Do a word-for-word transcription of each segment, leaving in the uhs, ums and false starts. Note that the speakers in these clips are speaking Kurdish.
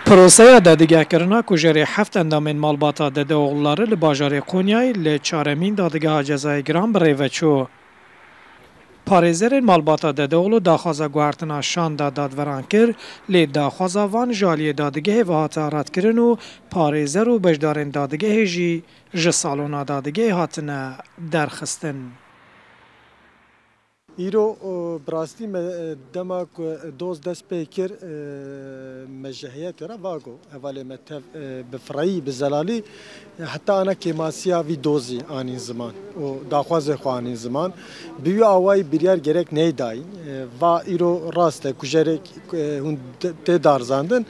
Proseya dadigehkirina kujerê heft endamên malbata Dedeoğulları li bajarê Konyayê li çaremîn Dadigeha Cezayê Giran bi rê ve çû. Parêzerên malbata Dedeoğlu daxwaza guhertina şanda dadveran kir, lê daxwaza van ji aliyê dadigehê ve hate redkirin û parêzer û beşdarên dadigehê jî ji salona dadigehê hatine derxistin. Îro, e, bi rastî me, e, dema ku doz dest pê kir, e, me ji heyetê re va got, hevalê me tev, e, bi fireyî, bi zelalî, e, heta ana kêmasiya vî dozî anîn ziman û daxwazê xwe anîn ziman. Bi wî awayî biryar gerek neyê dayîn. E, va îro rast e, kujerê, e, hûn tê darizandin.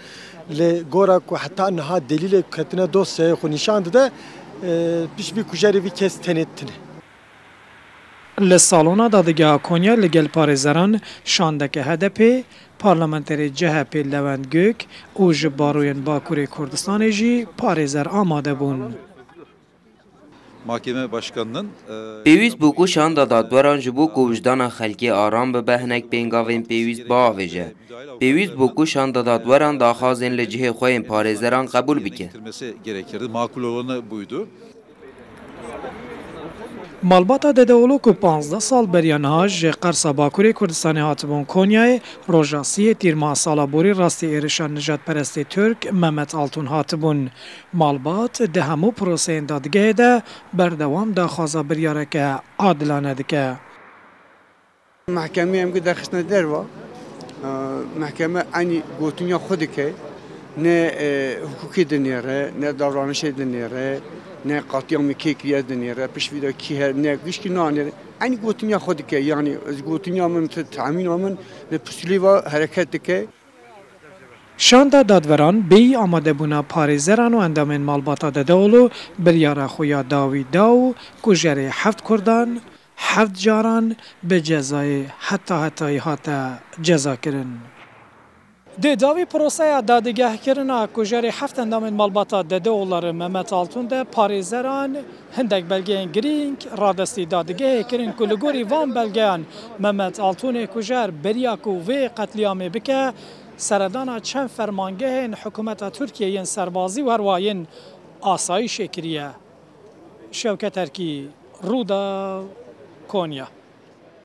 Lê gora ku heta niha delîlê ku ketine dosyayê xwe nîşan dide, e, pişt vî kujerê vî kes tenê tune. Li salona Dadigeha Konya li gel parêzeran şandeke H D P, parlamenterê C H P Lewent Gök û ji baroyên Bakurê Kurdistanê jî parêzer amade bûn. Mahkeme Başkanı'nın, e, Pêwîst bû ku şanda dadweran ji bo ku wijdana xelkê aram bibe, hinek pêngavên pêwîst biavêje. Pêwîst bû ku şanda dadweran daxwazên li cihê xwe yên parêzeran qebûl bike. Gerekirdi. Makul olanı buydu. Malbata Dedeoğlu ku panzdeh sal beriya niha ji Qersa Bakurê Kurdistanê hatibûn Konyayê, roja sîyê Tîrmeha sala borî rastî êrişa nijadperestê Tirk Mehmet Altun hatibûn. Malbat di hemû proseyên dadigehê de berdewam daxwaza biryareke adilane dike. Mehkemê em ki derxistine derva, e, mehkeme enî gotiniya xwe dike, ne, e, hukukê dinêre, ne davranişê dinêre, ne qatiyamê kê kiriye dinêre, pişt vî de kî he, ne gişkî nanêre. Enî gotiniya xwe dike, yanî ez gotiniya min, te-, temîna min li pisûlê ve hereket dike. Şanda dadveran bêyî amadebûna parêzeran û endamên malbata Dedeoğlu biryara xwe ya dawî da û kujerê heft kurdan heft caran bi cezayê heta hetayî hate cezakirin. Di dawî proseya dadigehkirina kujerê heft endamên malbata Dedeoğulları Mehmet Altun de parêzeran hindek belgeyên girîng radestî dadigehê kirin ku li gorî van belgeyan Mehmet Altun ê kujer beriya ku vê qetlîamê bike, seredana çend fermangehên hikûmeta Tirkiyê yên serbazî û herwa yên asayîşê kiriye. Şewket Erkî, Rûdaw, Konya.